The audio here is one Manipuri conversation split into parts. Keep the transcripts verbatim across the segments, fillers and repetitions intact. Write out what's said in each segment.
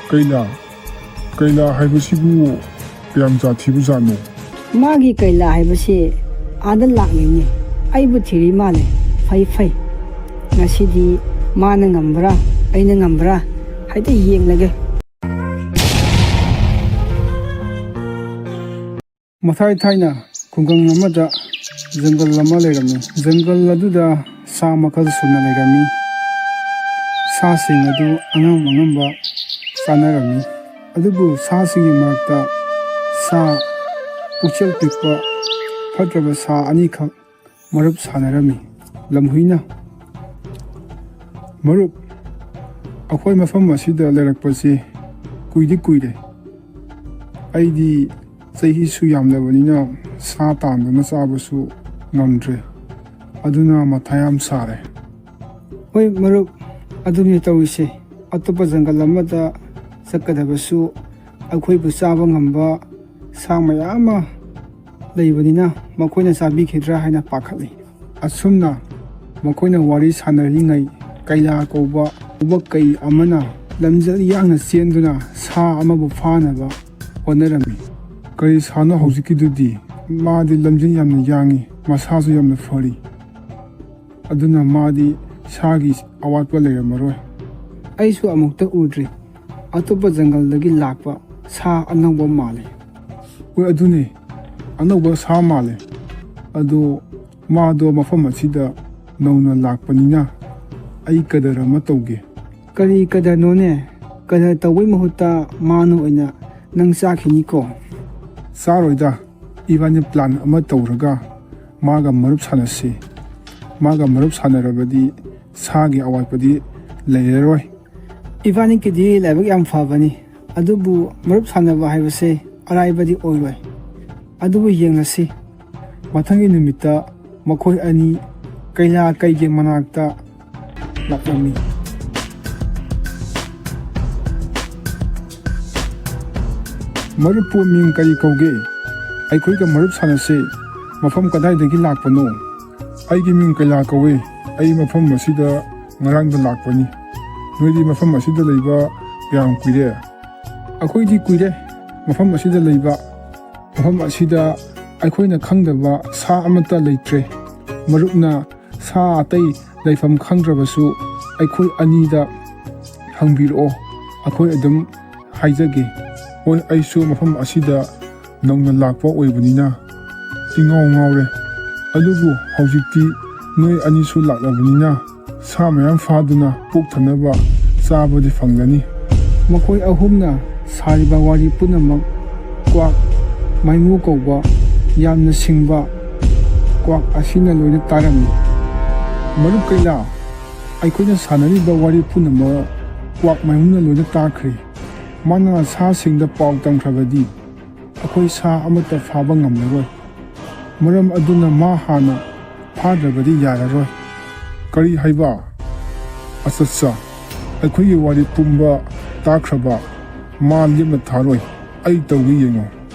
ꯀꯩꯂꯥ, ꯀꯩꯂꯥ ꯍꯥꯏꯕꯁꯤꯕꯨ ꯀꯌꯥꯝ ꯖꯥꯠ ꯊꯤꯕꯖꯥꯠꯅꯣ? ꯃꯥꯒꯤ ꯀꯩꯂꯥ ꯍꯥꯏꯕꯁꯤ ꯑꯥꯗ ꯂꯥꯛꯂꯤꯅꯤ꯫ ꯑꯩꯕꯨ ꯊꯤꯔꯤ ꯃꯥꯜꯂꯦ꯫ ꯐꯩ, ꯐꯩ꯫ ꯉꯁꯤꯗꯤ ꯃꯥꯅ ꯉꯝꯕ꯭ꯔꯥ, ꯑꯩꯅ ꯉꯝꯕ꯭ꯔꯥ? ꯍꯥꯏꯗꯤ ꯌꯦꯡꯂꯒꯦ꯫ ꯃꯊꯥꯏ ꯊꯥꯏꯅ ꯈꯨꯡꯒꯪ ꯑꯃꯗ ꯖꯪꯒꯜ ꯑꯃ ꯂꯩꯔꯝꯃꯤ꯫ ꯖꯪꯒꯜ ꯑꯗꯨꯗ ꯁꯥ ꯃꯈꯜ ꯁꯨꯅ ꯂꯩꯔꯝꯃꯤ꯫ ꯁꯥꯁꯤꯡ ꯑꯗꯨ ꯑꯉꯝ ꯑꯉꯝꯕ ꯆꯥꯅꯔꯝꯃꯤ꯫ ꯑꯗꯨꯕꯨ ꯁꯥꯁꯤꯡꯒꯤ ꯃꯔꯛꯇ ꯁꯥ ꯄꯨꯛꯆꯦꯜ ꯄꯤꯛꯄ ꯐꯠꯇ꯭ꯔꯕ ꯁꯥ ꯑꯅꯤꯈꯛ ꯃꯔꯨꯞ ꯁꯥꯟꯅꯔꯝꯃꯤ꯫ ꯂꯝꯍꯨꯏꯅ, "ꯃꯔꯨꯞ, ꯑꯩꯈꯣꯏ ꯃꯐꯝ ꯑꯁꯤꯗ ꯂꯩꯔꯛꯄꯁꯤ ꯀꯨꯏꯗꯤ ꯀꯨꯏꯔꯦ꯫ ꯑꯩꯗꯤ ꯆꯍꯤꯁꯨ ꯌꯥꯝꯂꯕꯅꯤꯅ ꯁꯥ ꯇꯥꯟꯗꯨꯅ ꯆꯥꯕꯁꯨ ꯉꯝꯗ꯭ꯔꯦ꯫ ꯑꯗꯨꯅ ꯃꯊꯥ ꯌꯥꯝ ꯁꯥꯔꯦ꯫" "ꯍꯣꯏ ꯃꯔꯨꯞ, ꯑꯗꯨꯅꯤ ꯇꯧꯔꯤꯁꯦ꯫ ꯑꯇꯣꯞꯄ ꯖꯪꯒꯜ ꯑꯃꯗ ꯆꯠꯀꯗꯕꯁꯨ ꯑꯩꯈꯣꯏꯕꯨ ꯆꯥꯕ ꯉꯝꯕ ꯁꯥ ꯃꯌꯥꯝ ꯑꯃ ꯂꯩꯕꯅꯤꯅ ꯃꯈꯣꯏꯅ ꯆꯥꯕꯤꯈꯤꯗ꯭ꯔꯥ ꯍꯥꯏꯅ ꯄꯥꯈꯠꯂꯤ꯫" ꯑꯁꯨꯝꯅ ꯃꯈꯣꯏꯅ ꯋꯥꯔꯤ ꯁꯥꯟꯅꯔꯤꯉꯩ, ꯀꯩꯂꯥ ꯀꯧꯕ ꯎꯕꯛ ꯀꯩ ꯑꯃꯅ ꯂꯝꯖꯦꯜ ꯌꯥꯡꯅ ꯆꯦꯟꯗꯨꯅ ꯁꯥ ꯑꯃꯕꯨ ꯐꯥꯅꯕ ꯍꯣꯠꯅꯔꯝꯃꯤ꯫ "ꯀꯔꯤ ꯁꯥꯅꯣ ꯍꯧꯖꯤꯛꯀꯤꯗꯨꯗꯤ? ꯃꯥꯗꯤ ꯂꯝꯖꯦꯜ ꯌꯥꯝꯅ ꯌꯥꯡꯉꯤ, ꯃꯁꯥꯁꯨ ꯌꯥꯝꯅ ꯐꯔꯤ꯫ ꯑꯗꯨꯅ ꯃꯥꯗꯤ ꯁꯥꯒꯤ ꯑꯋꯥꯠꯄ ꯂꯩꯔꯝꯃꯔꯣꯏ꯫" "ꯑꯩꯁꯨ ꯑꯃꯨꯛꯇ ꯎꯗ꯭ꯔꯤ꯫ ꯑꯇꯣꯞꯄ ꯖꯪꯒꯜꯗꯒꯤ ꯂꯥꯛꯄ ꯁꯥ ꯑꯅꯧꯕ ꯃꯥꯜꯂꯤ꯫" "ꯍꯣꯏ, ꯑꯗꯨꯅꯦ, ꯑꯅꯧꯕ ꯁꯥ ꯃꯥꯜꯂꯦ꯫ ꯑꯗꯣ ꯃꯥꯗꯣ ꯃꯐꯝ ꯑꯁꯤꯗ ꯅꯧꯅ ꯂꯥꯛꯄꯅꯤꯅ ꯑꯩ ꯀꯗꯔ ꯑꯃ ꯇꯧꯒꯦ꯫" "ꯀꯔꯤ ꯀꯗꯔꯅꯣꯅꯦ? ꯀꯗꯔ ꯇꯧꯕꯩ ꯃꯍꯨꯠꯇ ꯃꯥꯅ ꯑꯣꯏꯅ ꯅꯪ ꯆꯥꯈꯤꯅꯤꯀꯣ꯫" "ꯆꯥꯔꯣꯏꯗ, ꯏꯕꯥꯅꯤ ꯄ꯭ꯂꯥꯟ ꯑꯃ ꯇꯧꯔꯒ ꯃꯥꯒ ꯃꯔꯨꯞ ꯁꯥꯟꯅꯁꯤ꯫ ꯃꯥꯒ ꯃꯔꯨꯞ ꯁꯥꯟꯅꯔꯕꯗꯤ ꯁꯥꯒꯤ ꯑꯋꯥꯠꯄꯗꯤ ꯂꯩꯔꯔꯣꯏ꯫" "ꯏꯕꯥꯅꯤꯒꯤꯗꯤ ꯂꯥꯏꯕꯛ ꯌꯥꯝ ꯐꯕꯅꯤ, ꯑꯗꯨꯕꯨ ꯃꯔꯨꯞ ꯁꯥꯟꯅꯕ ꯍꯥꯏꯕꯁꯦ ꯑꯔꯥꯏꯕꯗꯤ ꯑꯣꯏꯔꯣꯏ꯫ ꯑꯗꯨꯕꯨ ꯌꯦꯡꯂꯁꯤ꯫" ꯃꯊꯪꯒꯤ ꯅꯨꯃꯤꯠꯇ ꯃꯈꯣꯏ ꯑꯅꯤ ꯀꯩꯂꯥ ꯀꯩꯒꯤ ꯃꯅꯥꯛꯇ ꯂꯥꯛꯂꯝꯃꯤ꯫ "ꯃꯔꯨꯞꯄꯨ ꯃꯤꯡ ꯀꯔꯤ ꯀꯧꯒꯦ? ꯑꯩꯈꯣꯏꯒ ꯃꯔꯨꯞ ꯁꯥꯟꯅꯁꯦ꯫ ꯃꯐꯝ ꯀꯗꯥꯏꯗꯒꯤ ꯂꯥꯛꯄꯅꯣ?" "ꯑꯩꯒꯤ ꯃꯤꯡ ꯀꯩꯂꯥ ꯀꯧꯏ꯫ ꯑꯩ ꯃꯐꯝ ꯑꯁꯤꯗ ꯉꯔꯥꯡꯗ ꯂꯥꯛꯄꯅꯤ꯫ ꯅꯣꯏꯗꯤ ꯃꯐꯝ ꯑꯁꯤꯗ ꯂꯩꯕ ꯌꯥꯝ ꯀꯨꯏꯔꯦ꯫ ꯑꯩꯈꯣꯏꯗꯤ ꯀꯨꯏꯔꯦ ꯃꯐꯝ ꯑꯁꯤꯗ ꯂꯩꯕ꯫ ꯃꯐꯝ ꯑꯁꯤꯗ ꯑꯩꯈꯣꯏꯅ ꯈꯪꯗꯕ ꯁꯥ ꯑꯃꯠꯇ ꯂꯩꯇ꯭ꯔꯦ꯫ ꯃꯔꯨꯞꯅ ꯁꯥ ꯑꯇꯩ ꯂꯩꯐꯝ ꯈꯪꯗ꯭ꯔꯕꯁꯨ ꯑꯩꯈꯣꯏ ꯑꯅꯤꯗ ꯍꯪꯕꯤꯔꯛꯑꯣ, ꯑꯩꯈꯣꯏ ꯑꯗꯨꯝ ꯍꯥꯏꯖꯒꯦ꯫ ꯍꯣꯏ, ꯑꯩꯁꯨ ꯃꯐꯝ ꯑꯁꯤꯗ ꯅꯧꯅ ꯂꯥꯛꯄ ꯑꯣꯏꯕꯅꯤꯅ ꯏꯉꯥꯎ ꯉꯥꯎꯔꯦ꯫ ꯑꯗꯨꯕꯨ ꯍꯧꯖꯤꯛꯇꯤ ꯅꯣꯏ ꯑꯅꯤꯁꯨ ꯂꯥꯛꯂꯕꯅꯤꯅ ꯁꯥ ꯃꯌꯥꯝ ꯐꯥꯗꯨꯅ ꯄꯨꯛ ꯊꯟꯅꯕ ꯆꯥꯕꯗꯤ ꯐꯪꯒꯅꯤ꯫ ꯃꯈꯣꯏ ꯑꯍꯨꯝꯅ ꯁꯥꯔꯤꯕ ꯋꯥꯔꯤ ꯄꯨꯝꯅꯃꯛ ꯀ꯭ꯋꯥꯛ ꯃꯥꯏꯃꯨ ꯀꯧꯕ ꯌꯥꯝꯅ ꯁꯤꯡꯕ ꯀ꯭ꯋꯥꯛ ꯑꯁꯤꯅ ꯂꯣꯏꯅ ꯇꯥꯔꯝꯃꯤ꯫ "ꯃꯔꯨꯞ ꯀꯩꯂꯥ, ꯑꯩꯈꯣꯏꯅ ꯁꯥꯟꯅꯔꯤꯕ ꯋꯥꯔꯤ ꯄꯨꯝꯅꯃꯛ ꯀ꯭ꯋꯥꯛ ꯃꯥꯏꯃꯨꯅ ꯂꯣꯏꯅ ꯇꯥꯈ꯭ꯔꯦ꯫ ꯃꯥꯅ ꯁꯥꯁꯤꯡꯗ ꯄꯥꯎ ꯇꯝꯈ꯭ꯔꯕꯗꯤ ꯑꯩꯈꯣꯏ ꯁꯥ ꯑꯃꯠꯇ ꯐꯥꯕ ꯉꯝꯂꯔꯣꯏ꯫ ꯃꯔꯝ ꯑꯗꯨꯅ ꯃꯥ ꯍꯥꯟꯅ ꯐꯥꯗ꯭ꯔꯕꯗꯤ ꯌꯥꯔꯔꯣꯏ"꯫ "ꯀꯔꯤ ꯍꯥꯏꯕ? ꯑꯆꯠꯆꯥ, ꯑꯩꯈꯣꯏꯒꯤ ꯋꯥꯔꯤ ꯄꯨꯝꯕ ꯇꯥꯈ꯭ꯔꯕ ꯃꯥ ꯂꯦꯞꯅ ꯊꯥꯔꯣꯏ꯫ ꯑꯩ ꯇꯧꯒꯦ, ꯌꯦꯡꯉꯣ"꯫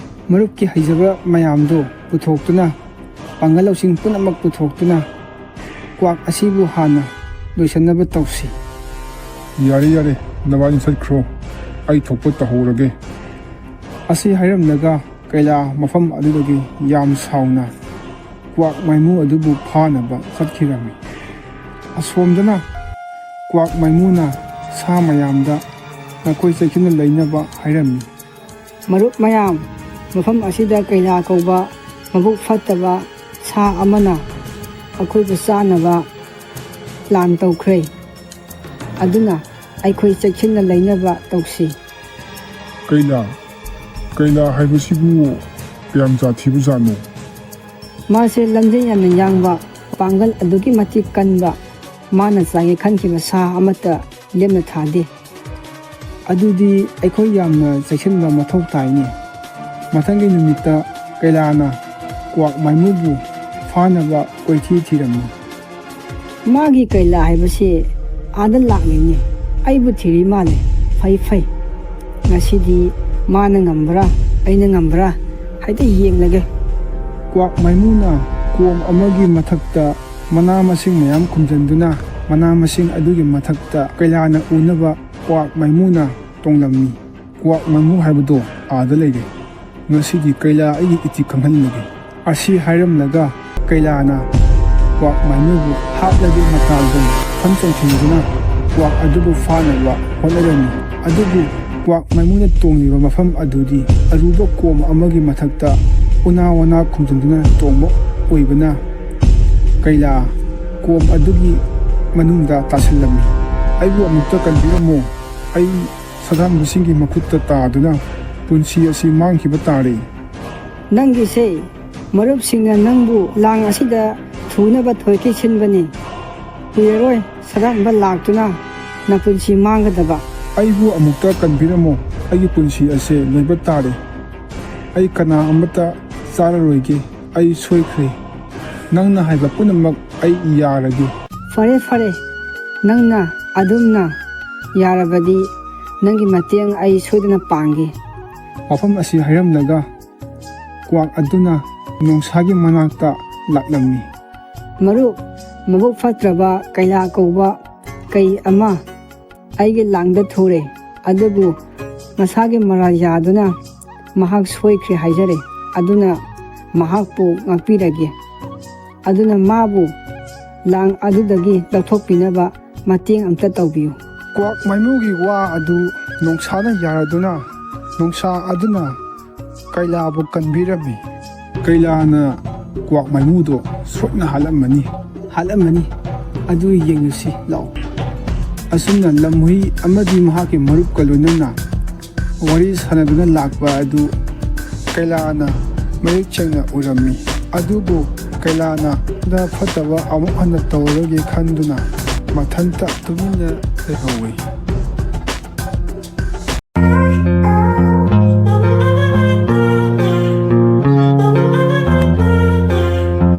ꯃꯔꯨꯞꯀꯤ ꯍꯩꯖꯕ ꯃꯌꯥꯝꯗꯨ ꯄꯨꯊꯣꯛꯇꯨꯅ, ꯄꯥꯡꯒꯜ ꯂꯧꯁꯤꯡ ꯄꯨꯝꯅꯃꯛ ꯄꯨꯊꯣꯛꯇꯨꯅ ꯀ꯭ꯋꯥꯛ ꯑꯁꯤꯕꯨ ꯍꯥꯟꯅ ꯂꯣꯏꯁꯤꯟꯅꯕ ꯇꯧꯁꯤ꯫ "ꯌꯥꯔꯦ, ꯌꯥꯔꯦ, ꯅꯕꯥꯅꯤ ꯆꯠꯈ꯭ꯔꯣ, ꯑꯩ ꯊꯣꯛꯄ ꯇꯧꯍꯧꯔꯒꯦ"꯫ ꯑꯁꯤ ꯍꯥꯏꯔꯝꯂꯒ ꯀꯩꯂꯥ ꯃꯐꯝ ꯑꯗꯨꯗꯒꯤ ꯌꯥꯝ ꯁꯥꯎꯅ ꯀ꯭ꯋꯥꯛ ꯃꯥꯏꯃꯨ ꯑꯗꯨꯕꯨ ꯐꯥꯅꯕ ꯆꯠꯈꯤꯔꯝꯃꯤ꯫ ꯑꯁꯣꯝꯗꯅ ꯀ꯭ꯋꯥꯛ ꯃꯥꯏꯃꯨꯅ ꯁꯥ ꯃꯌꯥꯝꯗ ꯃꯈꯣꯏ ꯆꯦꯛꯁꯤꯟꯅ ꯂꯩꯅꯕ ꯍꯥꯏꯔꯝꯃꯤ꯫ "ꯃꯔꯨꯞ ꯃꯌꯥꯝ, ꯃꯐꯝ ꯑꯁꯤꯗ ꯀꯩꯂꯥ ꯀꯧꯕ ꯃꯕꯨꯛ ꯐꯠꯇꯕ ꯁꯥ ꯑꯃꯅ ꯑꯩꯈꯣꯏꯕꯨ ꯆꯥꯅꯕ ꯄ꯭ꯂꯥꯟ ꯇꯧꯈ꯭ꯔꯦ꯫ ꯑꯗꯨꯅ ꯑꯩꯈꯣꯏ ꯆꯦꯛꯁꯤꯟꯅ ꯂꯩꯅꯕ ꯇꯧꯁꯤ"꯫ "ꯀꯩꯂꯥ? ꯀꯩꯂꯥ ꯍꯥꯏꯕꯁꯤꯕꯨ ꯀꯌꯥꯝ ꯖꯥꯠ ꯊꯤꯕꯖꯥꯠꯅꯣ?" "ꯃꯥꯁꯦ ꯂꯝꯖꯦꯜ ꯌꯥꯝꯅ ꯌꯥꯡꯕ, ꯄꯥꯡꯒꯜ ꯑꯗꯨꯛꯀꯤ ꯃꯇꯤꯛ ꯀꯟꯕ, ꯃꯥꯅ ꯆꯥꯒꯦ ꯈꯟꯈꯤꯕ ꯁꯥ ꯑꯃꯠꯇ ꯂꯦꯝꯅ ꯊꯥꯗꯦ"꯫ "ꯑꯗꯨꯗꯤ ꯑꯩꯈꯣꯏ ꯌꯥꯝꯅ ꯆꯦꯛꯁꯤꯟꯕ ꯃꯊꯧ ꯇꯥꯏꯅꯦ"꯫ ꯃꯊꯪꯒꯤ ꯅꯨꯃꯤꯠꯇ ꯀꯩꯂꯥꯅ ꯀ꯭ꯋꯥꯛ ꯃꯥꯏꯃꯨꯕꯨ ꯐꯥꯅꯕ ꯀꯣꯏꯊꯤ ꯊꯤꯔꯝꯃꯤ꯫ "ꯃꯥꯒꯤ ꯀꯩꯂꯥ ꯍꯥꯏꯕꯁꯤ ꯑꯥꯗ ꯂꯥꯛꯂꯤꯅꯦ, ꯑꯩꯕꯨ ꯊꯤꯔꯤ ꯃꯥꯜꯂꯦ꯫ ꯐꯩ, ꯐꯩ, ꯉꯁꯤꯗꯤ ꯃꯥꯅ ꯉꯝꯕ꯭ꯔꯥ, ꯑꯩꯅ ꯉꯝꯕ꯭ꯔꯥ, ꯍꯥꯏꯐꯦꯠ ꯌꯦꯡꯂꯒꯦ"꯫ ꯀ꯭ꯋꯥꯛ ꯃꯥꯏꯃꯨꯅ ꯀꯣꯝ ꯑꯃꯒꯤ ꯃꯊꯛꯇ ꯃꯅꯥ ꯃꯁꯤꯡ ꯃꯌꯥꯝ ꯈꯨꯝꯖꯤꯟꯗꯨꯅ, ꯃꯅꯥ ꯃꯁꯤꯡ ꯑꯗꯨꯒꯤ ꯃꯊꯛꯇ ꯀꯩꯂꯥꯅ ꯎꯅꯕ ꯀ꯭ꯋꯥꯛ ꯃꯥꯏꯃꯨꯅ ꯇꯣꯡꯂꯝꯃꯤ꯫ "ꯀ꯭ꯋꯥꯛ ꯃꯥꯏꯃꯨ ꯍꯥꯏꯕꯗꯣ ꯑꯥꯗ ꯂꯩꯔꯦ꯫ ꯉꯁꯤꯗꯤ ꯀꯩꯂꯥ ꯑꯩꯒꯤ ꯏꯊꯤꯛ ꯈꯪꯍꯟꯕꯒꯦ"꯫ ꯑꯁꯤ ꯍꯥꯏꯔꯝꯂꯒ ꯀꯩꯂꯥꯅ ꯀ꯭ꯋꯥꯛ ꯃꯥꯏꯃꯨꯕꯨ ꯍꯥꯠꯂꯒꯦ ꯃꯇꯥꯒꯨꯝ ꯐꯟ ꯆꯣꯡꯁꯤꯟꯗꯨꯅ ꯀ꯭ꯋꯥꯛ ꯑꯗꯨꯕꯨ ꯐꯥꯅꯕ ꯍꯣꯠꯅꯔꯝꯃꯤ꯫ ꯑꯗꯨꯕꯨ ꯀ꯭ꯋꯥꯛ ꯃꯥꯏꯃꯨꯅ ꯇꯣꯡꯂꯤꯕ ꯃꯐꯝ ꯑꯗꯨꯗꯤ ꯑꯔꯨꯕ ꯀꯣꯝ ꯑꯃꯒꯤ ꯃꯊꯛꯇ ꯎꯅꯥ ꯋꯥꯅꯥ ꯈꯨꯝꯖꯤꯟꯗꯨꯅ ꯇꯣꯡꯕ ꯑꯣꯏꯕꯅ ꯀꯩꯂꯥ ꯀꯣꯝ ꯑꯗꯨꯒꯤ ꯃꯅꯨꯡꯗ ꯇꯥꯁꯤꯜꯂꯝꯃꯤ꯫ "ꯑꯩꯕꯨ ꯑꯃꯨꯛꯇ ꯀꯟꯕꯤꯔꯝꯃꯣ꯫ ꯑꯩ ꯁꯥꯗꯥꯟꯕꯁꯤꯡꯒꯤ ꯃꯈꯨꯠꯇ ꯇꯥꯗꯨꯅ ꯄꯨꯟꯁꯤ ꯑꯁꯤ ꯃꯥꯡꯈꯤꯕ ꯇꯥꯔꯦ"꯫ "ꯅꯪꯒꯤꯁꯦ ꯃꯔꯨꯞꯁꯤꯡꯅ ꯅꯪꯕꯨ ꯂꯥꯡ ꯑꯁꯤꯗ ꯊꯨꯅꯕ ꯊꯣꯏꯈꯤ ꯁꯤꯟꯕꯅꯤ꯫ ꯀꯨꯏꯔꯔꯣꯏ ꯁꯥꯗꯥꯟꯕ ꯂꯥꯛꯇꯨꯅ ꯅꯄꯨꯟꯁꯤ ꯃꯥꯡꯒꯗꯕ"꯫ "ꯑꯩꯕꯨ ꯑꯃꯨꯛꯇ ꯀꯟꯕꯤꯔꯝꯃꯣ꯫ ꯑꯩꯒꯤ ꯄꯨꯟꯁꯤ ꯑꯁꯦ ꯂꯣꯏꯕ ꯇꯥꯔꯦ꯫ ꯑꯩ ꯀꯅꯥ ꯑꯃꯠꯇ ꯆꯥꯔꯔꯣꯏꯒꯦ꯫ ꯑꯩ ꯁꯣꯏꯈ꯭ꯔꯦ꯫ ꯅꯪꯅ ꯍꯥꯏꯕ ꯄꯨꯝꯅꯃꯛ ꯑꯩ ꯌꯥꯔꯒꯦ"꯫ "ꯐꯔꯦ, ꯐꯔꯦ꯫ ꯅꯪꯅ ꯑꯗꯨꯝꯅ ꯌꯥꯔꯕꯗꯤ ꯅꯪꯒꯤ ꯃꯇꯦꯡ ꯑꯩ ꯁꯣꯏꯗꯅ ꯄꯥꯡꯒꯦ"꯫ ꯋꯥꯐꯝ ꯑꯁꯤ ꯍꯥꯏꯔꯝꯂꯒ ꯀ꯭ꯋꯥꯛ ꯑꯗꯨꯅ ꯅꯣꯡꯁꯥꯒꯤ ꯃꯅꯥꯛꯇ ꯂꯥꯛꯂꯝꯃꯤ꯫ "ꯃꯔꯨꯞ, ꯃꯕꯨꯛ ꯐꯠꯇ꯭ꯔꯕ ꯀꯩꯂꯥ ꯀꯧꯕ ꯀꯩ ꯑꯃ ꯑꯩꯒꯤ ꯂꯥꯡꯗ ꯊꯨꯔꯦ, ꯑꯗꯨꯕꯨ ꯃꯁꯥꯒꯤ ꯃꯔꯥꯜ ꯌꯥꯗꯨꯅ ꯃꯍꯥꯛ ꯁꯣꯏꯈ꯭ꯔꯦ ꯍꯥꯏꯖꯔꯦ꯫ ꯑꯗꯨꯅ ꯃꯍꯥꯛꯄꯨ ꯉꯥꯛꯄꯤꯔꯒꯦ꯫ ꯑꯗꯨꯅ ꯃꯥꯕꯨ ꯂꯥꯡ ꯑꯗꯨꯗꯒꯤ ꯂꯧꯊꯣꯛꯄꯤꯅꯕ ꯃꯇꯦꯡ ꯑꯝꯇ ꯇꯧꯕꯤꯌꯨ"꯫ ꯀ꯭ꯋꯥꯛ ꯃꯥꯏꯃꯨꯒꯤ ꯋꯥ ꯑꯗꯨ ꯅꯣꯡꯁꯥꯅ ꯌꯥꯔꯗꯨꯅ ꯅꯣꯡꯁꯥ ꯑꯗꯨꯅ ꯀꯩꯂꯥꯕꯨ ꯀꯟꯕꯤꯔꯝꯃꯤ꯫ ꯀꯩꯂꯥꯅ ꯀ꯭ꯋꯥꯛ ꯃꯥꯏꯃꯨꯗꯣ ꯁꯣꯏꯗꯅ ꯍꯥꯠꯂꯝꯃꯅꯤ꯫ ꯍꯥꯠꯂꯝꯃꯅꯤ꯫ ꯑꯗꯨ ꯌꯦꯡꯉꯨꯁꯤ ꯂꯥꯛꯑꯣ꯫ ꯑꯁꯨꯝꯅ ꯂꯝꯍꯨꯏ ꯑꯃꯗꯤ ꯃꯍꯥꯛꯀꯤ ꯃꯔꯨꯞꯀ ꯂꯣꯏꯅꯅ ꯋꯥꯔꯤ ꯁꯥꯟꯅꯗꯨꯅ ꯂꯥꯛꯄ ꯑꯗꯨ ꯀꯩꯂꯥꯅ ꯃꯌꯦꯛ ꯁꯦꯡꯅ ꯎꯔꯝꯃꯤ꯫ ꯑꯗꯨꯕꯨ ꯀꯩꯂꯥꯅ ꯐꯠꯇꯕ ꯑꯃꯨꯛ ꯍꯟꯅ ꯇꯧꯔꯔꯣꯏꯒꯦ ꯈꯟꯗꯨꯅ ꯃꯊꯟꯇ ꯇꯨꯃꯤꯟꯅ ꯂꯩꯍꯧꯏ꯫